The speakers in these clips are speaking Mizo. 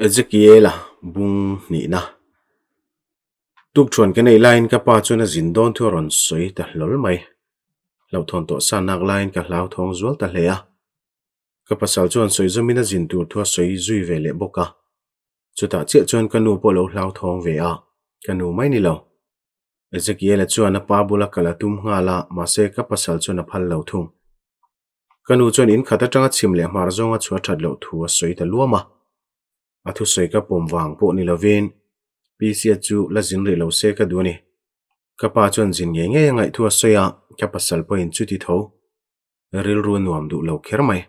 Ezekiela bung hnihna. Tukthuan ka neih laiin ka pa chuan a zin dawn thu a rawn sawi ta hlawl mai. Hlauhthawn tawh sa nak laiin ka hlauthawng zual ta hle a. Ka pasal chuan sawi zawmin a zin tur thu a sawi zui ve leh bawk a. Chutah chiah chuan ka nu pawh a lo hlauthawng ve a, ka nu mai ni lo. Ezekiela chuan a pa bula kal a tum nghal a, mahse ka pasal chuan a phal lo thung. Ka nu chuan in khat atanga chhim leh hmar zawnga chhuah that loh thu a sawi ta luam a. A thusawi ka pawm vang pawh ni lovin Pisia chu la zin rih lo se ka duh a ni. Ka pa chuan zin ngei ngei a ngaih thu a sawi a, ka pasal pawhin chuti tho rilru a nuam duh lo kher mai.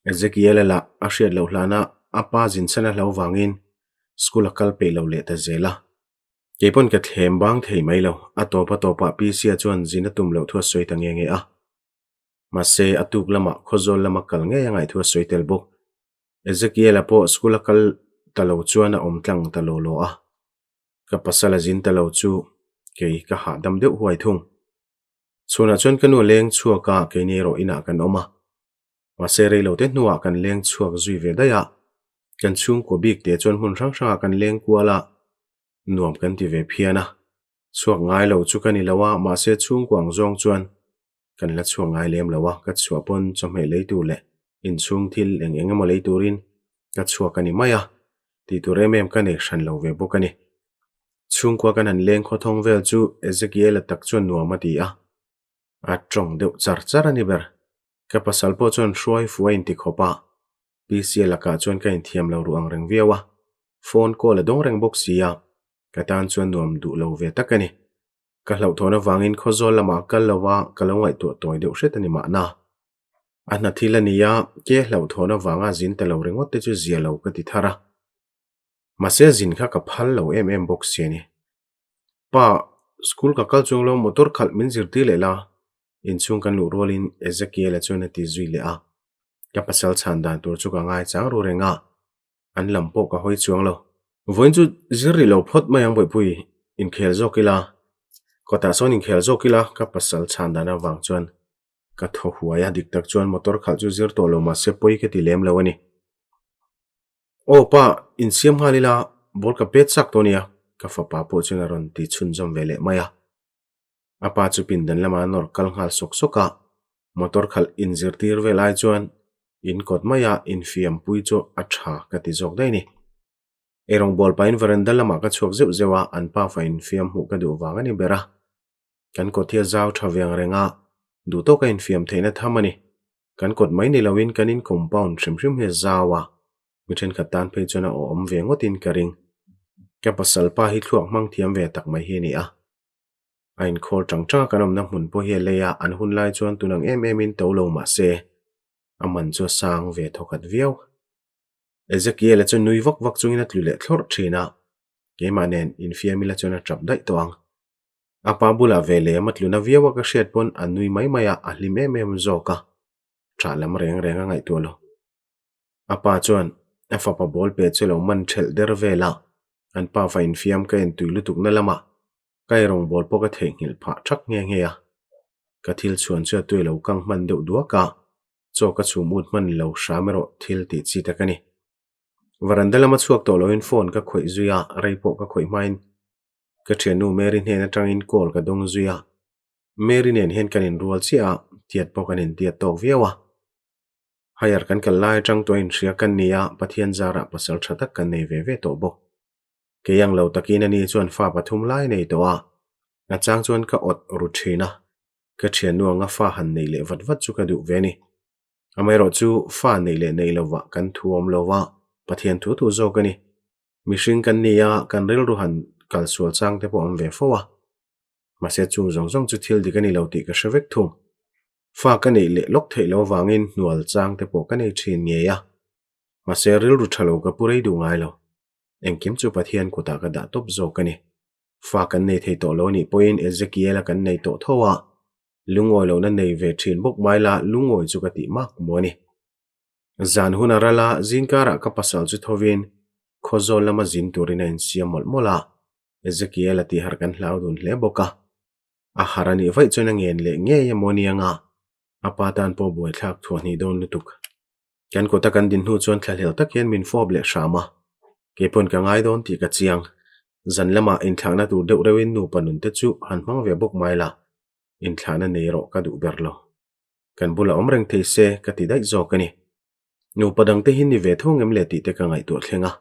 Ezekiel-a lah a hriat loh hlana a pa zin chhan a hlo vangin school a kal peih lo leh ta zel a. Kei pawn ka thlem bang thei mai lo, a tawp a tawpah Pisia chuan zin a tum loh thu a sawi ta nge nge a. Mahse, a tuk lamah Khawzawl lama kal ngei a ngaih thu a sawi tel bawk. Ezekiel-a pawh school a kal ta lo chuan a awm tlang ta law law a. Ka pasal a zin ta lo chu kei ka hahdam deuh huai thung. Chhunah chuan ka nu a leng chhuak a, keini erawh inah kan awm a. Mahse, rei lo te hnuah kan leng chhuak zui ve daih a. Kan chhungkua bik te chuan hmun hrang hrangah kan leng kual a, nuam kan ti ve phian a. Chhuak ngai lo chu ka ni lo a, mahse chhungkua ang zawng chuan Kan la chhuak ngai lem lo a, ka chhuah pawn chawhmeh lei tur leh inchhung thil eng eng emaw lei turin ka chhuak a ni mai a, tih tur em em ka nei hran lo ve bawk a ni. Chhungkua kan han leng khawthawng vel chu Ezekiel-a tak chuan nuam a ti a, a tawng deuh char char a ni ber. Ka pasal pawh chuan hruai fu a inti khawp a, PC-a lakah chuan ka inthiam lo ruh ang reng viau a, phone call a dawng reng bawk si a, ka tan chuan nuam duh lo ve tak a ni. Ka hlauhthawn avangin Khawzawl lamah kal lo a, ka lo ngaihtuah tawi deuh hret a ni mahna. A hna thil a ni a, ke hlauhthawn avanga zin ta lo ringawt te chu zia lo ka ti thar a. Mahse zin kha ka phal lo em em bawk si a ni. Pa, school ka kal chuang lo motor khalh min zirtir leh la, inchhung kan luh rualin Ezekiel-a chuan a ti zui leh a. Ka pasal chhan dan tur chu ka ngai chang ru reng a. An lam pawh ka hawi chuang lo. Vawiin chu zir rih lo phawt mai ang Bawihpui, inkhel zawk ila. Kawtah sawn inkhel zawk ila ka pasal chhan dan avang chuan ka thaw huai a, dik tak chuan motor khalh chu zir tawh lo mahse pawi ka ti lem lo a ni. Aw pa, insiam nghal ila ball ka pet chak tawh nia ka fapa pawh chuan a rawn ti chhunzawm ve leh mai a. A pa chu pindan lamah a nawr kal nghal sawk sawk a, motor khalh inzirtir vel ai chuan in kawt maia infiampui chu a tha ka ti zawk daih a ni. Eirawng bawl pahin veranda lamah ka chhuak zeuh zeuh a, an pafa infiam hmuh ka duh vang a ni ber a. Kan kawt hi a zau tha veng reng a, duh tawka infiam theihna tham a ni. Kan kawt mai ni loin kan in compound hrim hrim hi a zau a, mi thenkhat tan phei chuan a awhawm ve ngawtin ka ring. Ka pasal pa hi thluak hmang thiam ve tak mai hi a ni a. A inkhawl tang tang a kan awmna hmun pawh hi a lei a, an hun lai chuan tun ang em em in to lo mah se a man chu a sang ve thawkhat viau. Ezekiel-a chu nui vak vak chungin a tlu leh thlawrh thin a, keimah nen infiam ila chuan a tap daih tawh ang. A pa bulah ve leh a tluna viau a ka hriat pawn a nui mai mai a, a hlim em em zawk a, tah lam reng reng a ngaihtuah lo. A pa chuan a fapa ball pe chu lo man thelh der vel a, an pa va infiam ka entui lutukna lamah Ka eirawngbawl pawh ka theihnghilh phah thak nghe nghe a, ka thil chhuan chu a tui lo kang hman deuh duak a, chaw ka chhum ut hman lo hram erawh thil tih chi tak a ni. Varanda lama chhuak tawh loin phone ka khawih zui a, rei pawh ka khawih hmain ka thiannu Mary hnen atangin call ka dawng zui a, Mary nen hian kan inrual chiah a, tiat pawh kan intiat tawk viau a. Higher kan kal lai atang tawh a inhria kan ni a, Pathian zarah pasal tha tak kan nei ve ve tawh bawk. Kei ang lo takin ani chuan fa pathum lai nei tawh a, a chang chuan ka awt ru thin a, ka thiannu anga fa han neih leh vat vat chu ka duh ve a ni. Amaherawh chu fa neih leh neih lovah kan thu awm lo va, Pathian thu thu zawk a ni. Mihring kan ni a, kan rilru han kal sual chang te pawh awm ve fo a. Mahse chung zawng zawng chu thil dik a ni lo tih ka hre vek thung. Fa ka neih leh lawk theih loh avangin hnual chang te pawh ka nei thin ngei a. Mahse rilru tha lo ka pu rei duh ngai lo. Engkim chu Pathian kutah ka dah tawp zawk a ni. Fa kan nei thei tawh lo anih pawhin Ezekiel-a kan nei tawh tho a, lungawi lohna nei ve thin bawk mai la lungawi chu ka tih mak maw a ni. Zan hun a ral a, zingkarah ka pasal chu thovin Khawzawl lama zin turin a insiam mawlh mawlh a, Ezekiel-a tihharh kan hlau dun hle bawk a. A harh anih vaih chuan a ngen leh ngei emaw aniang a, a pa tan pawh buaithlak thuah hnih dawn lutuk. Kan kawta kan din hnu chuan thlahlel tak hian min fawp leh hram a. Kei pawn ka ngai dawn tih ka chiang. Zan lamah inthlakna tur deuh reuhin nupa nun te chu han hmang ve bawk mai la, inthlahna nei erawh ka duh ber lo. Kan bulah awm reng thei se ka ti daih zawk a ni. Nupa dangte hi ni ve tho ngem le tih te ka ngaihtuah thleng a.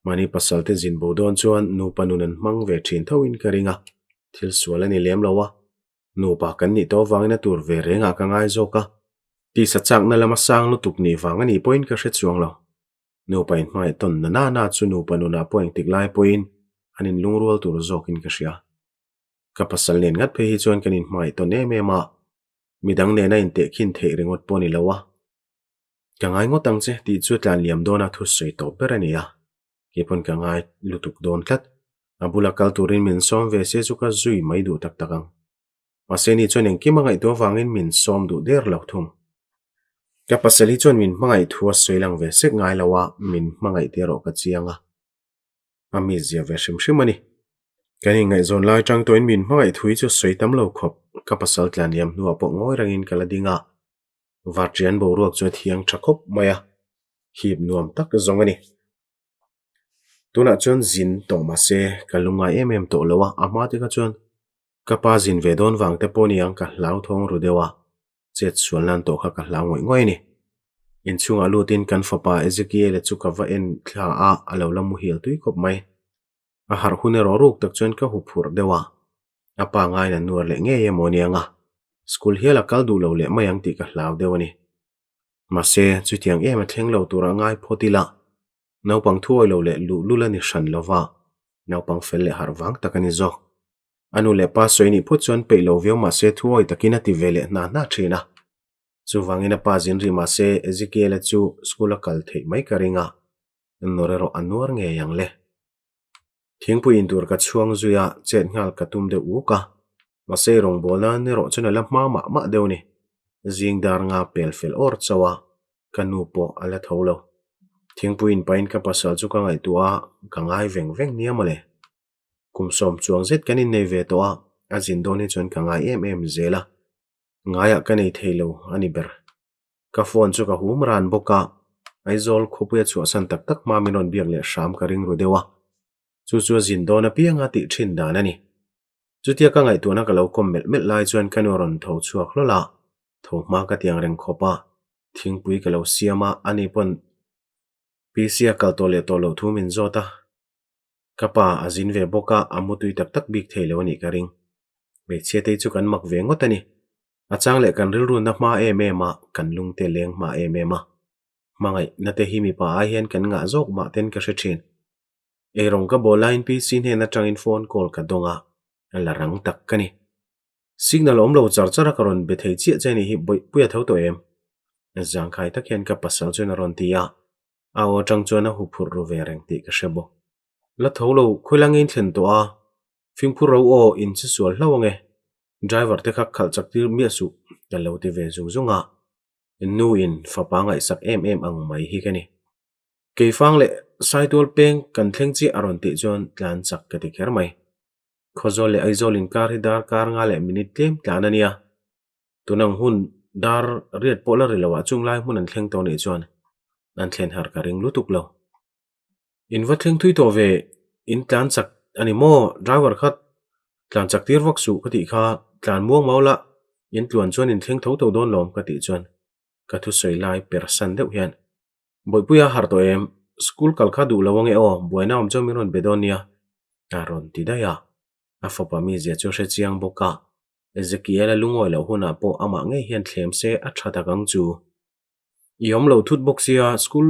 Mahni pasal te zin bo dawn chuan nupa nun an hmang ve thin tho in ka ring a, thil sual a ni lem lo a. Nupa kan nih tawh avangin a tur ve rengah ka ngai zawk a. Tisa chakna lama sang lutuk nih vang a nih pawhin ka hre chuang lo. Nupa inhmangaih tawn na na na chu nupa nunah pawh engtik lai pawhin an inlungrual tur zawkin ka hria. Ka pasal nen ngat phei hi chuan kan inhmangaih tawn em em a, midang nena intehkhin theih ringawt pawh a ni lo a. Ka ngai ngawt ang che tih chu tlan liam dawna thusawi tawp ber a ni a, kei pawn ka ngai lutuk dawn tlat. A bula kal turin min sawm ve se chu ka zui mai duh tak tak ang. Mahse ni chuan engkim a ngaihtuah avangin min sawm duh der lo thung. Ka pasal hi chuan min hmangaih thu a sawi lang ve sek ngai lo a, min hmangaih te erawh ka chiang a. A mi zia ve hrim hrim a ni. Kan inngaihzawn lai atang tawhin min hmangaih thu hi chu sawi tam lo khawp. Ka pasal tlan liam hnuah pawh ngawi rengin ka la ding a. Varṭian boruak chu a thiang tha khawp mai a, hip nuam tak zawng a ni. Tunah chuan zin tawh mahse ka lungngai em em tawh lo a, a hma te kha chuan ka pa zin ve dawn vang te pawh niang ka hlauthawng ru deuh a, chet sual nan tawh kha ka hlau ngawih ngawih a ni. Inchhungah lutin kan fapa Ezekiel-a chu ka va en thla a, a lo la muhil tui khawp mai. A harh hun erawh ruk tak chuan ka huphurh deuh a, a pa ngaiin a nuar leh ngei emaw aniang a, school hial a kal duh lo leh mai ang tih ka hlau deuh a ni. Mahse, chutiang em a thleng lo tura ngai phawt ila, naupang thuawi lo leh luhlul a ni hran lo va, naupang fel leh harh vang tak a ni zawk. A nu leh pa sawi nih phawt chuan peih lo viau mahse thuawi takin a ti ve leh hna hna thin a. Chuvangin a pa zin rih mahse Ezekiel-a chu school a kal theih mai ka ring a, Nawr erawh a nuar ngei ang le. Thingpui in tur ka chhuang zui a, chet nghal ka tum deuh uk a. Mahse rawngbâwl nan erawh chuan a la hma mah mah deuh a ni. Zing dar nga pel fel awr chauh a, ka nu pawh a la tho lo. Thingpui in pahin ka pasal chu ka ngaihtuah a, ka ngai veng veng nia mawle. Kum sawm chuang zet kan innei ve tawh a, a zin dawn hi chuan ka ngai em em zel a. Ngaiah ka nei thei lo a ni ber. Ka phone chu ka hum ran bawk a, Aizawl khawpuia chhuahsan tak tak hma min rawn biak leh hram ka ring ru deuh a, chu chu a zin dawn apianga tih thin dan a ni. Chutia ka ngaihtuahna ka lo kawm melh melh lai chuan ka nu a rawn tho chhuak hlawl a, tho hma ka tiang reng khawp a, thingpui ka lo siam a, ani pawn PC a kal tawh leh tawh loh thu min zawt a. Ka pa a zin ve bawk a, a mutui tak tak bik thei lo a nih ka ring. Hmeichhia te hi chu kan mak ve ngawt a ni. A chang leh kan rilrunna hma em em a, kan lungte leng hma em em a. Hmangaihna te hi mipa ai hian kan ngah zawk mah ten ka hre thin. Eirawng ka bawl laiin PC hnen atangin phone call ka dawng a, a la rang tak ka ni. Signal awm lo char char a ka rawn be thei chiah che a nih hi bawihpuia tho tawh em? Zangkhai tak hian ka pasal chuan a rawn ti a, a aw atang chuan a huphurh ru ve reng tih ka hre bawk. La tho lo, khawilang in thlen tawh a, Fimkhur ro aw, in che sual hlauh ange. Driver te kha khalh chak tir miah suh, ka lo ti ve zung zung a. Nu in fapa ngaihsak em em ang mai hi ka ni. Keifang leh Saitual peng kan thleng chiah a rawn tih chuan tlan chak ka ti kher mai. Khawzawl leh Aizawl inkar hi dar kar nga leh minute tlem tlan a nia. Tunang hun dar riat pawh la ri lo ah chung lai hmun an thleng tawh nih chuan an thlen har ka ring lutuk lo. In va thleng thui tawh ve, in tlan chak a ni maw? Driver kha tlan chak tir vak suh ka tih kha, tlan muang mau la, in tluan chuan in thleng tho tho dawn lawm ka tih chuan ka thusawi lai per san deuh hian, Bawihpuia harh tawh em? School kal kha duh lo ange aw, buaina awm chuan min rawn be dawn nia a rawn ti daih a, a fapa mizia chu a hre chiang bawk a, Ezekiel-a lungawi loh hunah pawh amah ngei hian thlem se a tha tak ang chu. I awm lo thut bawk sia, school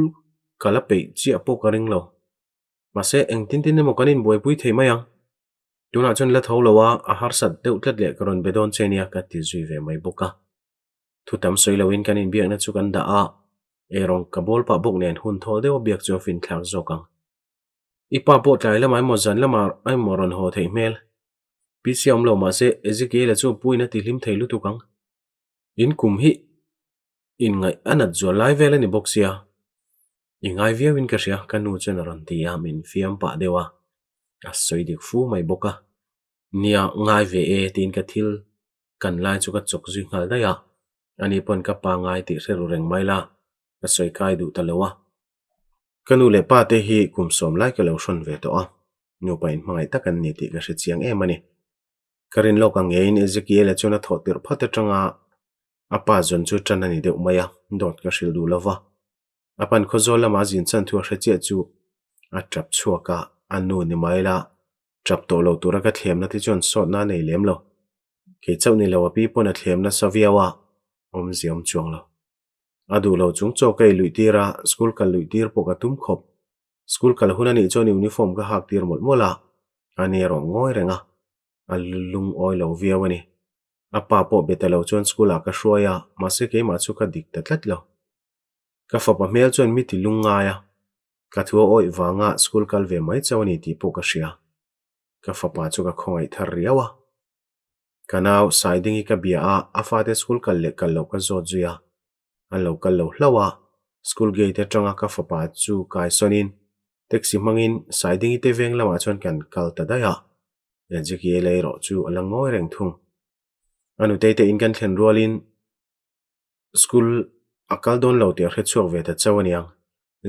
ka la peih chiah pawh ka ring lo. Mahse, engtin tin emaw kan inbuaipui thei mai ang. Tunah chuan la tho lo a, a harsat deuh tlat leh ka rawn be dawn che nia ka ti zui ve mai bawk a. Thu tam sawi loin kan inbiakna chu kan dah a, eirawng ka bawl pah bawk nen hun thawl deuha biak chu a finthlak zawk ang. I pa pawh tlai lamah emaw zan lamah emaw rawn haw theih hmel. PC a awm lo mahse, Ezekiel-a chu puiin a tihlim thei lutuk ang. In kum hi Inngaih a nat zual lai vel a ni bawk sia. I ngai viauin ka hria, ka nu chuan a rawn ti a, min fiam pah deuh a, a sawi dik fu mai bawk a. Nia, ngai ve e tiin ka thil kan lai chu ka chawk zui nghal daih a, ani pawn ka pa ngai tih hre ru reng mai la, ka sawi kai duh ta lo a. Ka nu leh pa te hi kum sawm lai ka lo hrawn ve tawh a, nupa inhmangaih tak an ni tih ka hre chiang em a ni. Ka rin lawk ang ngeiin Ezekiel-a chuan a thawh tirh phawt atanga a pa zawn chu tan a ni deuh mai a, dawt ka hrilh duh lo va. A pan khawzawl lama a zin chan thu a hre chiah chu a tap chhuak a, a nu ni mai la, tap tawh lo tura ka thlemna te chuan sawtna a nei lem lo. Kei chauh ni lo a pi pawn a thlem nasa viau a, awmzia awm chuang lo. A duh lo chung chaw ka ei luih tir a, school kal luih tir pawh ka tum khawp. School kal hun a nih chuan uniform ka hak tir mawlh mawlh a, a ni erawh ngawi reng a, a lungawi lo viau a ni. A pa pawh be ta lo chuan school ah ka hruai a, mahse keimah chu ka dik ta tlat lo. Ka fapa hmel chuan mi ti lung ngai a, ka thu a awih vanga school kal ve mai chauh a ni tih pawh ka hria. Ka fapa chu ka khawngaih thar riau a. Ka nau Saidingi ka bia a, a fate school kal leh kal loh ka zawt zui a. An lo kal lo hlauh a, school gate atanga ka fapa chu kai sawnin taxi hmangin Saidingi te veng lamah chuan kan kal ta daih a. Ezekiel erawh chu a la ngawi reng thung. A nutei te in kan thlen rualin school a kal dawn lo tih a hrechhuak ve ta chauh aniang.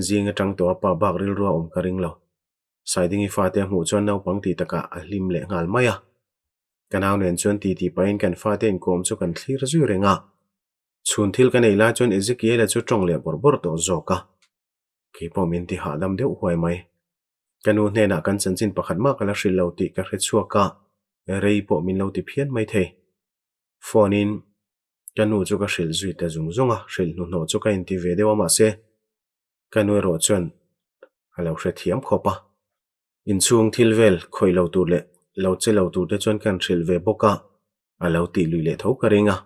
Zing atang tawh a pa bak rilru a awm ka ring lo. Saidingi fate a hmuh chuan naupang tih takah a hlim leh nghal mai a. Ka nau nen chuan titi pahin kan fate inkawm chu kan thlir zui reng a. Chhun thil ka nei lai chuan Ezekiel-a chu tawng leh bawrh bawrh tawh zawk a. Kei pawh min ti hahdam deuh huai mai. Ka nu hnenah kan chanchin pakhat mah ka la hrilh lo tih ka hre chhuak a, rei pawh min lo ti phian mai thei. Phone-in ka nu chu ka hrilh zui ta zung zung a, hrilh hnuhnawh chu ka inti ve deuh a mahse Ka nu erawh chuan a lo hrethiam khawp a, inchhung thil vel khawih lo tur leh lo che lo tur te chuan kan hrilh ve bawk a, a lo tih lui leh tho ka ring a.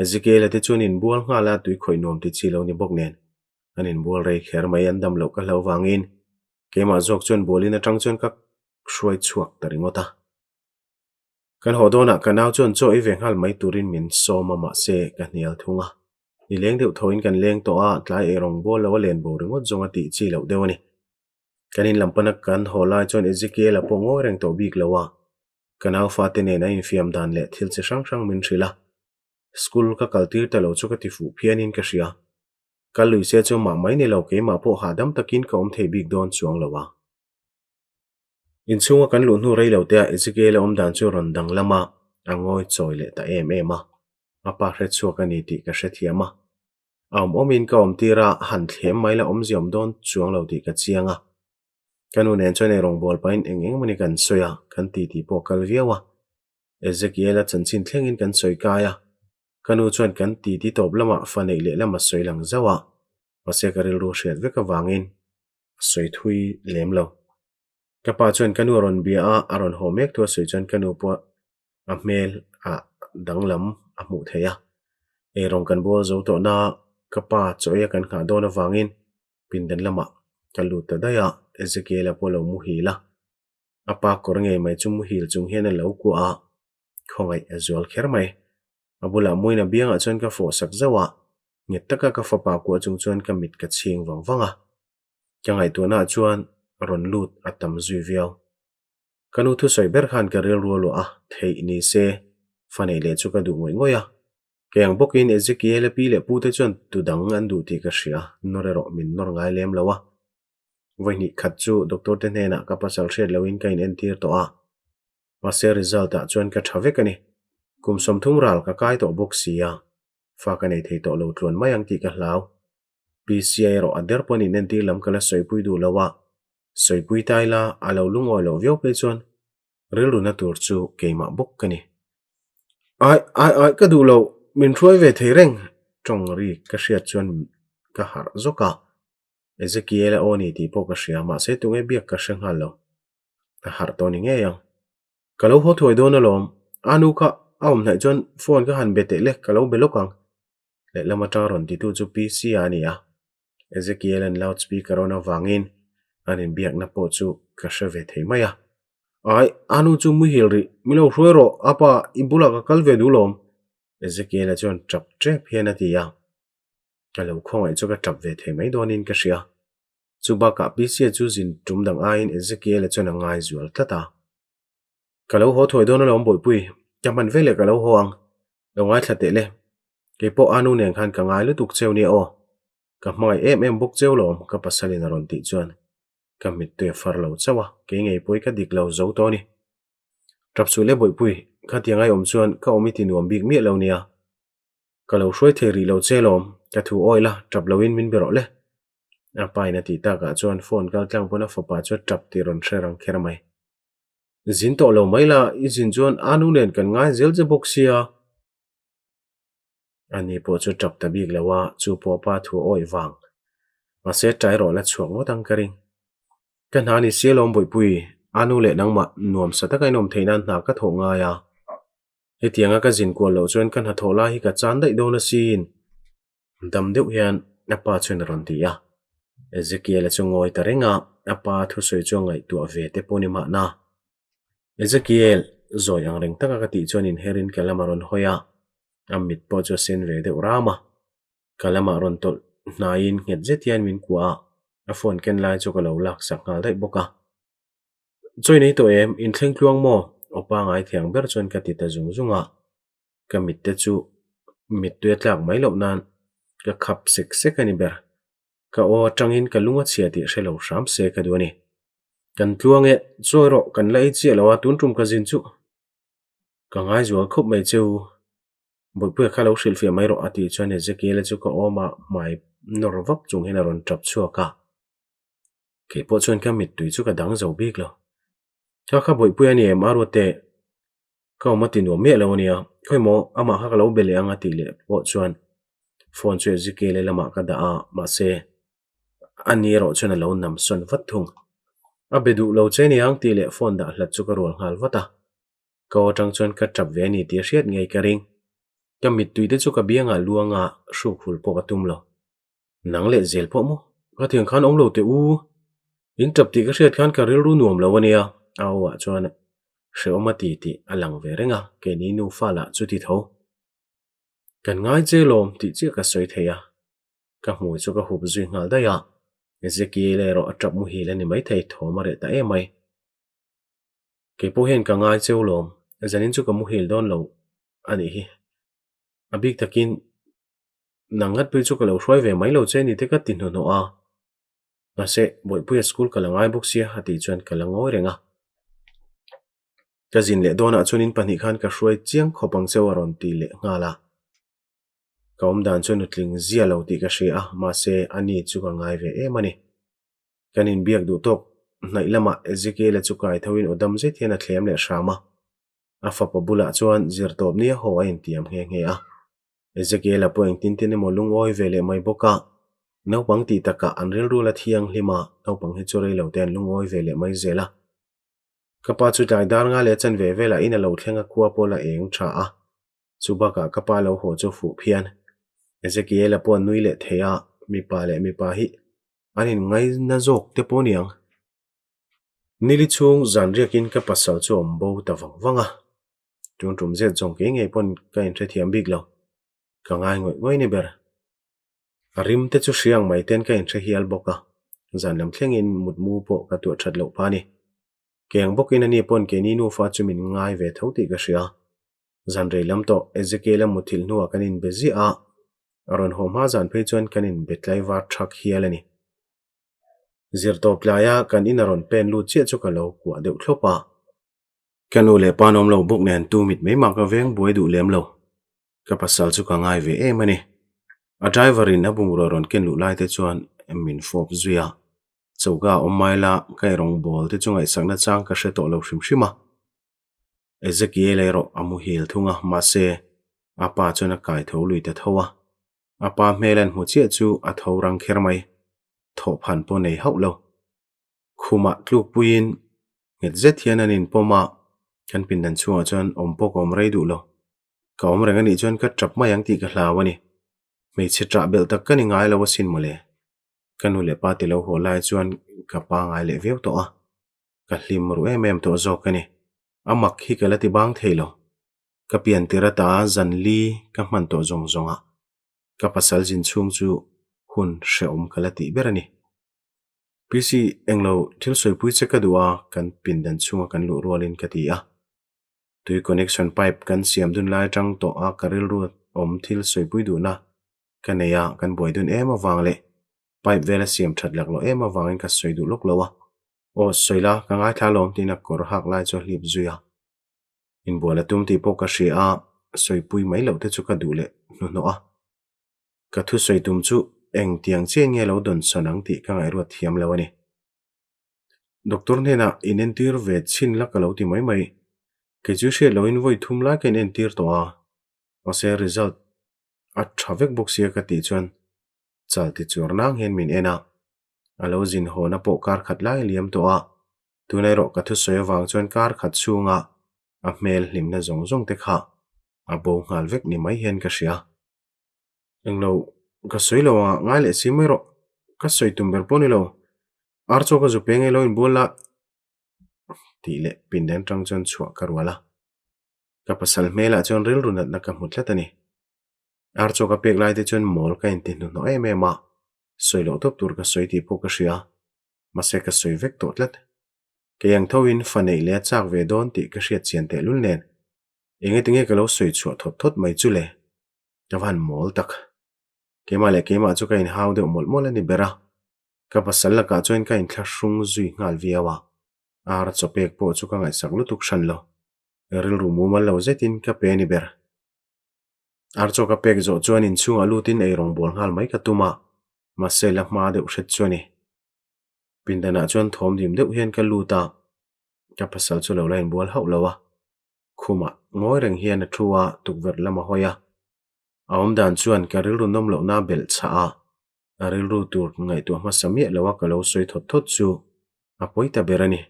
Ezekiel-a te chuan inbual nghal a, tui khawih nuam ti chi lo ni bawk nen an inbual rei kher mai, an dam loh ka hlo vangin keimah zawk chuan bualin atang chuan ka hruai chhuak ta ringawt a. Kan haw dawnah ka nau chuan chaw ei ve nghal mai turin min sawm a mahse ka hnial thung a. Ni leng deuh thoin kan leng tawh a, tlai ei rawng bawl lo a len bo ringawt zawng a tih chi loh deuh a ni. Kan in lam pana kan haw lai chuan Ezekiel-a pawh ngawi reng tawh bik lo a, ka nau fate nen a infiam dan leh thil chi hrang hrang min hrilh a. School ka kal tir ta lo chu ka ti fuh phianin ka hria. Kal lui se chu mah mai ni lo keimah pawh hahdam takin ka awm thei bik dawn chuang lo a. Inchhunga kan luh hnu rei lo te ah Ezekiel-a awm dan chu rawn danglam a, a ngawi chawi leh ta em em a. A pa hre chhuak a ni tih ka hrethiam a. A awm awmin ka awm tir a, han thlem mai la awmzia awm dawn chuang lo tih ka chiang a. Ka nu nen chuan eirawng bawl pahin eng eng mawni kan sawi a, kan titi pawh a kal viau a. Ezekiel-a chanchin thlengin kan sawi kai a. Ka nu chuan kan titi tawp lamah fa neih leh lam a sawi lang zauh a, mahse ka rilru hriat vek avangin a sawi thui lem lo. Ka pa chuan ka nu a rawn bia a, a rawn haw mek thu a sawi chuan ka nu pawh a hmel ah danglam a hmuh theih a. Eirawng kan bual zo tawh na ka pa chaw eia kan nghah dawn avangin pindan lamah ka lut ta daih a, Ezekiel-a pawh a lo muhil a. A pa kawr ngei mai chu muhil chung hian a lo kuah a, khawngaih a zual kher mai. A bulah muina biangah chuan ka fawh sak zauh a, nghet taka ka fapa kuah chung chuan ka mit ka chhing vang vang a. Ka ngaihtuahnaah chuan rawn lut a tam zui viau. Ka nu thusawi ber khan ka rilru a luah a, theih ni se fa neih leh chu ka duh ngawih ngawih a. Kei ang bawkin Ezekiel-a pi leh pute chuan tu dang an duh tih ka hria, nawr erawh min nawr ngai lem lo a. Vawihnih khat chu doctor te hnenah ka pasal hriat lohin ka inentir tawh a, mahse result ah chuan ka tha vek a ni. Kum 30 ral ka kai tawh bawk si a, fa ka nei thei tawh lo tluan mai ang tih ka hlau. PCI erawh a der pawn inentir lam ka la sawipui duh lo a, sawipui ta ila a lo lungawi loh viau phei chuan rilruna tur chu keimah bawk ka ni. Ai, ai, ai, ka duh lo, min hruai ve thei reng, tawng ri ka hriat chuan ka harh zawk a, Ezekiel-a aw ni tih pawh ka hria, mahse tunge biak ka hre nghal lo, a harh tawh ni ngei ang. Ka lo haw thuai dawn alawm, a nu kha a awm hnaih chuan phone ka han be teh le, ka lo be lawk ang. Lehlam atanga rawn titu chu PC-a a ni a, Ezekiel-a'n loud speaker awn avangin an inbiakna pawh chu ka hre ve thei mai a. Ai, a nu chu muhil rih, min lo hruai rawh, a pa, i bulah ka kal ve duh lawm, Ezekiel-a chuan tap tep hian a ti a. Ka lo khawngaih chu ka tap ve thei mai dawnin ka hria. Chu bakah PC-a chu zin tum dang aiin Ezekiel-a chuan a ngai zual tlat a. Ka lo haw thuai dawn alawm Bawihpui, ka hman veleh ka lo haw ang, lo ngaithla teh le. Keipawh Anu nen khan ka ngai lutuk cheu nia aw. Ka hmangaih em em bawk cheu lawm ka pasalin a rawn tih chuan ka mittui a far lo chauh a, kei ngei pawh hi ka dik lo zo tawh a ni. Tap suh le Bawihpui, khatiang ai awm chuan ka awm i ti nuam bik miah lo nia. Ka lo hruai thei rih lo che lawm, ka thu awi la, tap loin min be rawh le. A pa in a tih takah chuan phone kal tlang pawn a fapa chu a tap tih rawn hre rang kher mai. Zin tawh lo mai la, i zin chuan a nu nen kan ngai zel che bawk sia. Ani pawh chu tap ta bik lo a, chu pawh pa thu awih vang. Mahse ṭai rawh la chhuak ngawt ang ka ring. Ka hna ni sia lawm Bawihpui, a nu leh nangmah nuamsa taka inawm theih nan hna ka thawh ngai a. Hetianga ka zin kual loh chuan ka hnathawh lai hi ka chan daih dawn asin. Dam deuh hian a pa chuan a rawn ti a. Ezekiel-a chu ngawi ta reng a, a pa thusawi chu a ngaihtuah ve te pawh ni mahna. Ezekiel, zawi ang reng taka ka tih chuan inherin ka lam a rawn hawi a, a mit pawh chu a sen ve deuh ram a. Ka lamah rawn tawlh hnaiin nghet zet hian min kuah a, a phone ken lai chu ka lo laksak nghal daih bawk a. Chawi nei tawh em, inthleng tluang maw? Aw pangai thiang ber chuan ka ti ta zung zung a. Ka mitte chu mittui a tlak mai loh nan ka khap sek sek a ni ber. Ka aw atangin ka lung a chhia tih hre lo hram se ka duh a ni. Kan tluang e, chawi rawh kan la ei chiah lo a tun tum ka zin chu. Ka ngai zual khawp mai che u. Bawihpuia kha lo hrilhfiah mai rawh a tih chuan Ezekiel-a chu ka awm a hmai nawr vak chung hian a rawn tap chhuak a. Kei pawh chuan ka mittui chu ka dang zo bik lo. Kha kha Bawihpuia a ni em a ruat teh. Ka awm a ti nuam miah lo a nia, khawi maw amah kha ka lo be leh ang a tih leh pawh chuan phone chu Ezekiel-a lamah ka dah a, mahse a ni erawh chuan a lo nam sawn vat thung. A be duh lo che aniang tih leh phone dah hlat chu ka rual nghal vat a, ka aw atang chuan ka tap ve a ni tih a hriat ngei ka ring. Ka mittui te chu ka biangah luanga hruk hul pawh ka tum lo. Nang leh zel pawh maw? Ka thiang khan awm lo teh u. In tap tih ka hriat khan ka rilru nuam lo a nia. A aw ah chuan hrehawm a ti tih a lang ve reng a, keini nufa lah chu ti tho. Kan ngai che lawm tih chiah ka sawi thei a. Ka hmui chu ka hup zui nghal daih a. Ezekiel erawh a tap muhil a ni maithei thawm a reh ta em mai. Kei pawh hian ka ngai cheu lawm, zanin chu ka muhil dawn lo a nih hi. A bik takin Nang ngat pui chu ka lo hruai ve mai lo che ni te ka ti hnuhnawh a. Mahse, Bawihpuia school ka la ngai bawk sia a tih chuan ka la ngawi reng a. Ka zin leh dawnah chuan in pahnih khan ka hruai chiang khawp ang cheu a rawn ti leh nghal a. Ka awm dan chuan nutling zia lo tih ka hria a, mahse a ni chu ka ngai ve em a ni. Kan inbiak duh tawk hnaih lamah Ezekiel-a chu kai thoin aw dam zet hian a thlem leh hram a. A fapa bulah chuan zirtawp nia haw a intiam nghe nghe a. Ezekiel-a pawh engtin tin emaw lungawi ve leh mai bawk a, naupang tih takah an rilru la thianghlim a, naupang hi chu rei lo te an lungawi ve leh mai zel a. Ka pa chu tlai dar nga leh chan ve velah in a lo thleng a khua pawh la eng tha a, chu bakah ka pa lo haw chu fuh phian. Ezekiel-a pawh a nui leh thei a, mipa leh mipa hi an inngaina zawk te pawh niang. Nili chhung zan riakin ka pasal chu a awm bo ta vang vang a. Tun tum zet zawng kei ngei pawn ka inhrethiam bik lo. Ka ngai ngawih ngawih ni ber. A rim te chu hriang mai ten ka inhre hial bawk a, zan lam thlengin mutmu pawh ka tuah that loh pha a ni. Keng bawkin ani pawn keini nufa chu min ngai ve tho tih ka hria. Zan rei lam tawh Ezekiel-a muthilh hnuah kan inbe ziah a, a rawn haw hma zan phei chuan kan inbe tlaivar thak hial a ni. Zirtawp tlaia kan in a rawn pen lut chiah chu ka lo kuah deuh thlawp a. Ka nu leh pa an awm lo bawk nen tu mit mai mah ka veng buai duh lem lo. Ka pasal chu ka ngai ve em a ni. A driver in a bungrua rawn ken luh lai te chuan min fawp zui a. Choka a awm mai la, ka eirawng bawl te chu ngaihsakna chang ka hre tawh lo hrim hrim a. Ezekiel erawh a muhil thung a, mahse a pa chuan a kai tho lui ta tho a. A pa hmel an hmu chiah chu a tho rang kher mai. Thawhphan pawh nei hauh lo. Khumah tlukpuiin nghet zet hian an inpawm a, kan pindan chhungah chuan awm pawh ka awm rei duh lo. Ka awm reng anih chuan ka tap mai ang tih ka hlau a ni. Hmeichhe ṭah belh tak ka ni ngai lo asin mawle. Ka nu leh pa ti lo haw lai chuan ka pa ngai leh viau tawh a, ka hlim ru em em tawh zawk a ni. A mak hi ka la ti bang thei lo. Ka pian tir ata zan li ka hman tawh zawng zawng a, ka pasal zin chhung chu hun hrehawm ka la tih ber a ni. PC, Englo, thil sawipui che ka duh a, kan pindan chhunga kan luh rualin ka ti a. Tui connection pipe kan siam dun lai atang tawh a ka rilru awm thil sawipui duhna ka nei a, kan buai dun em avang leh. Pipe vel a siam that laklawh em avangin ka sawi duh lawk lo a. Aw, sawi la, ka ngaithla alawm tiin a kawr hak lai chu a hlip zui a. Inbual a tum tih pawh ka hria a, sawipui mai loh te chu ka duh leh hnuhnawh a. Ka thusawi tum chu engtiang chiah nge lo dawnsawn ang tih ka ngaihruat thiam lo a ni. Doctor hnenah inentir ve chhin la ka lo ti mai mai. Kei chu hriat lohin vawi thum lai ka inentir tawh a, mahse result a tha vek bawk sia ka tih chuan chal ti chuar nang hian min en a. A lo zin hawna pawh kar khat lai a liam tawh a, tuna erawh ka thusawi avang chuan kar khat chhunga a hmel hlimna zawng zawng te kha a bo nghal vek ni mai hian ka hria. Englo, ka sawi lo ang ah ngai leh si mai rawh, ka sawi tum ber pawh ni lo, ar chaw ka zu peng e lo inbual la tih leh pindan tang chuan chhuah ka rual a. Ka pasal hmelah chuan rilru natna ka hmu tlat a ni. Ar chaw ka pek lai te chuan mawl ka inti hnuhnawh em em a, sawi loh tawp tur ka sawi tih pawh ka hria, mahse ka sawi vek tawh tlat. Kei ang thoin fa neih leh a chak ve dawn tih ka hriat chian tehlul nen, engatinge ka lo sawi chhuah thawt thawt mai chu le? Ka van mawl tak. Keimah leh keimah chu ka inhau deuh mawlh mawlh a ni ber a. Ka pasal lakah chuan ka inthlahrung zui nghal viau a. Ar chaw pek pawh chu ka ngaihsak lutuk hran lo. Rilru mumal lo zetin ka pe a ni ber. Ar chaw ka pek zawh chuan inchhungah lutin eirawng bual nghal mai ka tum a, mahse la hma deuh hret chu a ni. Pindanah chuan thawm dim deuh hian ka lut a, ka pasal chu lo la inbual hauh lo a. Khumah ngawi reng hian a thu a, tukverh lam a hawi a. A awm dan chuan ka rilru nawm lohna a belh chhah a, a rilru tur ngaihtuah hmasa miah lo a ka lo sawi thawt thawt chu a pawi ta ber a ni.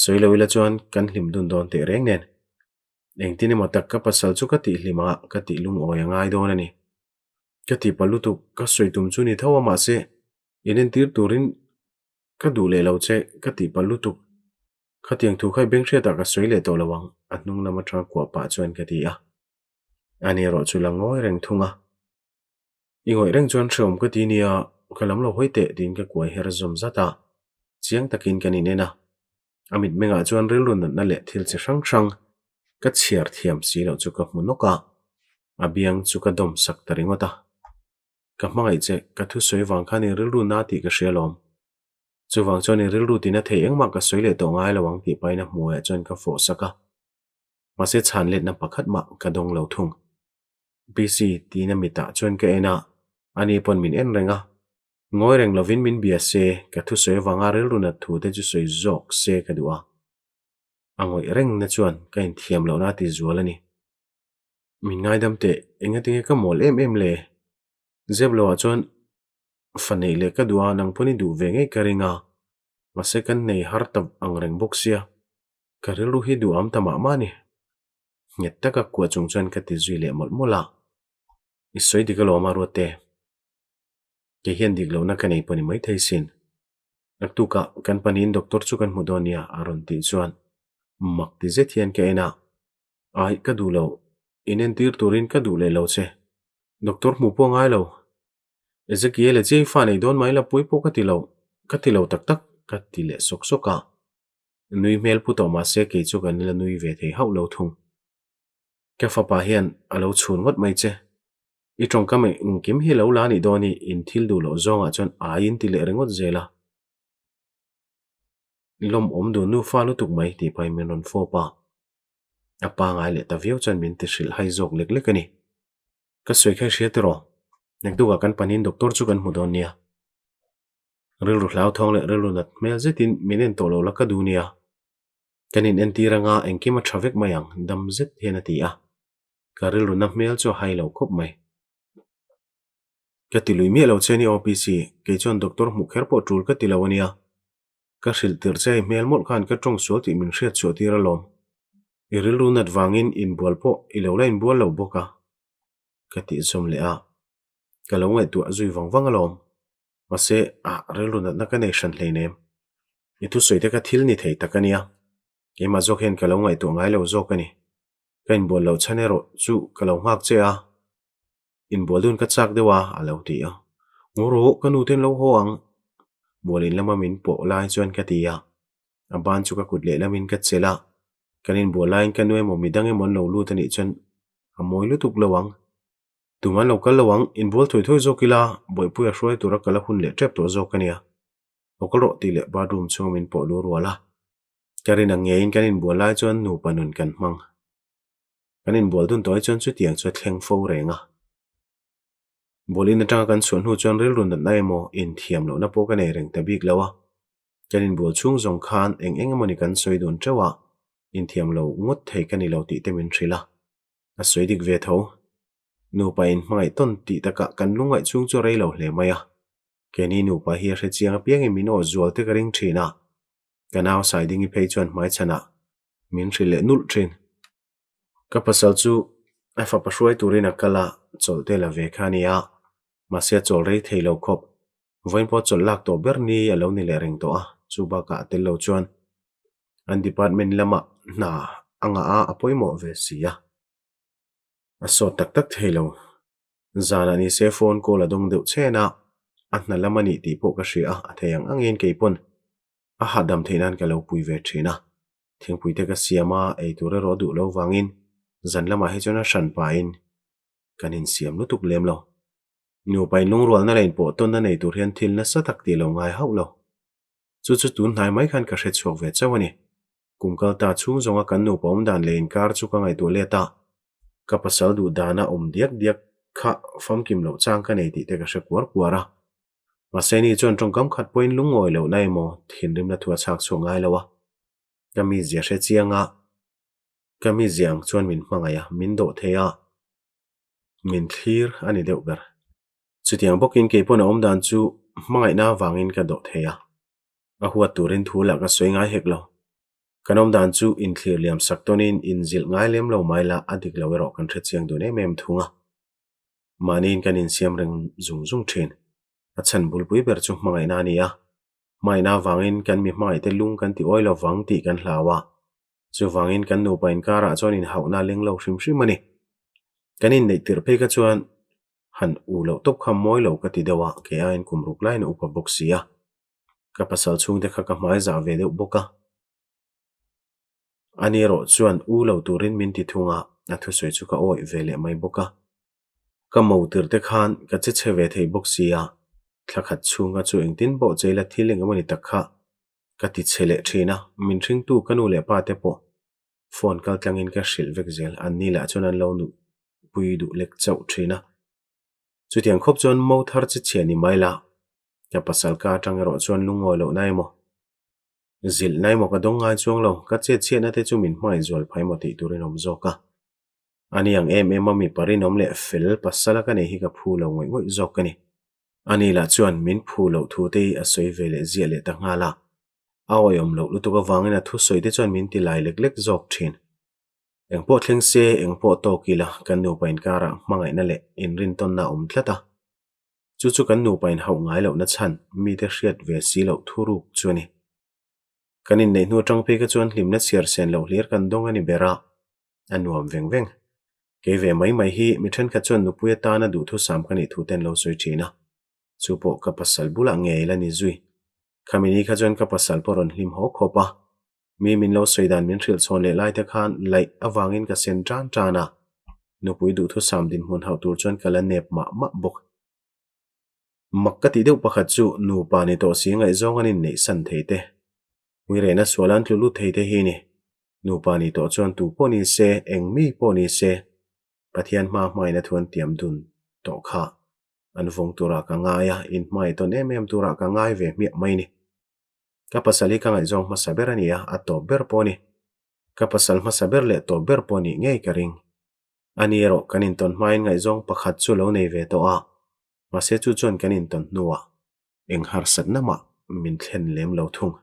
Sawi lo ila chuan kan hlim dun dawn teh reng nen. Engtin emaw tak ka pasal chu ka tih hlim a, ka tih lungawi a ngai dawn a ni. Ka tih palh lutuk, ka sawi tum chu ni tho a mahse inentir turin ka duh leh lo che, ka tih palh lutuk. Khatiang thu kha i beng hriatah ka sawi leh tawh lo ang, a hnung lam atanga kuah pah chuan ka ti a. Ani erawh chu la ngawi reng thung a. I ngawih reng chuan hreawm ka ti nia, ka lam lo hawi teh tiin ka kuai her zawm zat a. Chiang takin kan inen a. A mitmengah chuan rilru natna leh thil chi hrang hrang ka chhiar thiam si loh chu ka hmu nawk a, a biang chu ka dawm sak ta ringawt a. Ka hmangaih che, ka thusawi vang khan i rilru na tih ka hria lawm. Chuvang chuan i rilru tina thei engmah ka sawi leh tawh ngai lo ang tih pahin a hmuaiah chuan ka fawh sak a. Mahse chhan letna pakhat mah ka dawng lo thung. PC tiin a mitah chuan ka en a, ani pawn min en reng a. Ngawi reng lovin min bia se, ka thusawi avanga rilru nat thu te chu sawi zawk se ka duh a. A ngawih rengna chuan ka inthiam lohna a ti zual a ni. Min ngaidam teh, engatinge ka mawl em em le? Zep loah chuan Fa neih leh ka duh a, nang pawn i duh ve ngei ka ring a, mahse kan nei har ta ang reng bawk sia, ka rilru hi duh am ta mah mah a ni. Nghet taka kuah chung chuan ka ti zui leh mawlh mawlh a, I sawi dik alawm a Ruatte, kei hian dik lohna ka nei pawh ni maithei sin. Naktukah kan pahnihin doctor chu kan hmu dawn nia a rawn tih chuan mak ti zet hian ka en a, Ai ka duh lo, inentir turin ka duh leh lo che, doctor hmuh pawh a ngai lo. Ezekiel a chiai fa nei dawn mai la pawi pawh ka ti lo, ka ti lo tak tak, ka ti leh sawk sawk a. Nui hmel pu tawh mahse kei chu kan la nui ve thei hauh lo thung. Ka fapa hian a lo chhun ngawt mai che. I tawngkam engkim hi lo la nih dawn i in thil duh loh zawngah chuan ai in ti leh ringawt zel a. Lawmawm duh nufa lutuk mai tih pahin min rawn fawp a. A pangai leh ta viau chuan min ti hrilh hai zawk lek lek a ni. Ka sawi kha i hria tiraw? Naktukah kan panin doctor chu kan hmu dawn nia. Rilru hlauthawng leh rilru nat hmel zetin min en tawh lo la ka duh nia. Kan in entir anga engkim a tha vek mai ang dam zet hian a ti a. Ka rilru na hmel chu a hai lo khawp mai. Ka ti lui miah lo che ni OPC, kei chuan doctor hmuh kher pawh tul ka ti lo a nia. Ka hrilh tirh che i hmel mawlh khan ka tawng sual tih min hriat chhuah tir alawm. I rilru nat vangin inbual pawh i lo la inbual lo bawk a, ka tih zawm leh a. Ka lo ngaihtuah zui vang vang alawm. Mahse, ah, rilru natna ka nei hran hleinem. I thusawi te kha thil ni thei tak a nia. Keimah zawk hian ka lo ngaihtuah ngai lo zawk a ni. Ka inbual loh chhan erawh chu ka lo nghak che a. Inbual dun ka chak deuh a, a lo ti a. Ngaw rawh, ka nu ten lo haw ang. Bualin lama min pawh lai chuan ka ti a. A ban chu ka kut lehlamin ka chelh a. Kan inbual laiin ka nu emaw midang emaw an lo lut a nih chuan a mawi lutuk lo ang. Tum an lo kal lo ang, inbual thawi thawi zawk ila, Bawihpui a hruai tura kal a hun leh tep tawh zawk a nia. Lo kal rawh tih leh bathroom chhunga min pawh lu rual a. Ka rin ang ngeiin kan inbual lai chuan nupa nun kan hmang. Kan inbual dun tawh hi chuan chutiang chu a thleng fo reng a. Bual in atanga kan chhuah hnu chuan rilru natna emaw inthiam lohna pawh ka nei reng ta bik lo a. Kan inbual chhung zawng khan eng eng emawni kan sawi dun teuh a, inthiam lo ngawt thei ka ni lo tih te min hrilh a. A sawi dik ve tho. Nupa in hmangaih tawn tih takah kan lungngaih chhung chu a rei lo hle mai a. Keini nupa hi a hre chiang apiangin min awh zual te ka ring thin a. Ka nau Saidingi phei chuan hmaichhanah min hrilh leh nulh thin. Ka pasal chu a fapa hruai turin a kal a, chawlh te la ve kha a ni a, mahse a chawl rei thei lo khawp. Vawiin pawh chawlh lak tawh ber ni a lo ni leh reng tawh a, chu bakah a tel lo chuan an department lamah hna a ngah a, a pawimawh ve si a. A sawt tak tak thei lo. Zanah ni se phone call a dawng deuh chen a, a hna lam a nih tih pawh ka hria a, a thei ang angin kei pawn a hahdam theih nan ka lo pui ve thin a. Thingpui te ka siam a, ei tur erawh duh lo vangin zan lamah hi chuan a hran pahin kan insiam lutuk lem lo. Nupa inlungrualna leh inpawh tawnna nei tur hian thil nasa tak tih lo ngai hauh lo. Chu chu tun hnai mai khan ka hre chhuak ve chauh a ni. Kum kal ta chhung zawnga kan nupa awm dan leh inkar chu ka ngaihtuah let a, ka pasal duh dana awm diak diak kha famkim loh chang ka nei tih te ka hre kuar kuar a. Mahse ni chuan tawngkam khat pawhin lungawi lohna emaw thinrimna thu a chhak chhuak ngai lo a. Ka mizia hre chiang a, ka mizia ang chuan min hmangaih a, min dawh thei a, min thlir a ni deuh ber. Chutiang bawkin kei pawn a awm dan chu hmangaihna avangin ka dawh thei a, a huat turin thu lah ka sawi ngai hek lo. Kan awm dan chu inthlir liam sak tawnin inzilh ngai lem lo mai la a dik lo erawh kan hre chiang dun em em thung a. Mahniin kan insiam reng zung zung thin. A chhan bulpui ber chu hmangaihna a ni a, hmangaihna avangin kan mi hmangaihte lung kan ti awi lo vang tih kan hlau a, chuvangin kan nupa inkarah chuan inhauhna a leng lo hrim hrim a ni. Kan inneih tirh phei kha chuan han u loh tawp kha mawi lo ka ti deuh a, kei aiin kum ruk laiin a upa bawk si a, ka pasal chhungte kha ka hmai zah ve deuh bawk a. Ani erawh chuan u lo turin min ti thung a, a thusawi chu ka awih ve leh mai bawk a. Ka mo tir te khan ka che chhe ve thei bawk si a, thla khat chhunga chu engtin pawh cheila thil eng emawni tak kha ka ti chhe leh thin a, min hringtu ka nu leh pa te pawh phone kal tlangin ka hrilh vek zel, an ni lah chuan an lo nuhpui duh lek chauh thin a. Chutiang khawp chuan mo thar che chhia ni mai la, ka pasal ka atang erawh chuan lungawi lohna emaw zilhna emaw ka dawng ngai chuang lo, ka chet chhiatna te chu min hmangaih zual phai emaw tih turin awm zawk a. Ani ang em em a mipa rinawm leh fel pasal a ka nei hi ka phu lo ngawih ngawih zawk ka ni. Ani lah chuan min phu loh thu te hi a sawi ve leh ziah leh ta nghal a. A awihawm loh lutuk avangin a thusawi te chuan min ti lai lek lek zawk thin. Eng pawh thleng se, eng pawh tawk ila kan nupa inkarah hmangaihna leh inrintawnna a awm tlat a. Chu chu kan nupa inhauh ngai lohna chhan mite hriat ve si loh thuruk chu a ni. Kan inneih hnu atang phei kha chuan hlimna chhiar sen loh hlir kan dawng a ni ber a. A nuam veng veng. Kei ve mai mai hi mi thenkhat chuan nupui atana duhthusam ka nih thu te an lo sawi thin a. Chu pawh ka pasal bulah ngei la ni zui. Khami ni kha chuan ka pasal pawh rawn hlim haw khawp a. Mi min lo sawi dan min hrilh chhawn leh lai te khan laih avangin ka sen tan tan a. Nupui duhthusam dinhmun hauh tur chuan ka la nep mah mah bawk. Mak ka tih deuh pakhat chu nupa ni tawh si ngaihzawng an inneih san thei te. Uirehna sual an tlu lut thei te hi ni. Nupa ni tawh chuan tu pawh ni se, eng mi pawh ni se, Pathian hma hmaina thu an tiam dun tawh kha an vawng turah ka ngai a, inhmai tawn em em turah ka ngai ve hmiah mai ni. Ka pasal hi ka ngaihzawng hmasa ber a ni a, a tawp ber pawh a ni. Ka pasal hmasa ber leh tawp ber pawh nih ngei ka ring. Ani erawh kan intawn hmain ngaihzawng pakhat chu lo nei ve tawh a, mahse chu chuan kan intawn hnuah eng harsatna mah min thlen lem lo thung.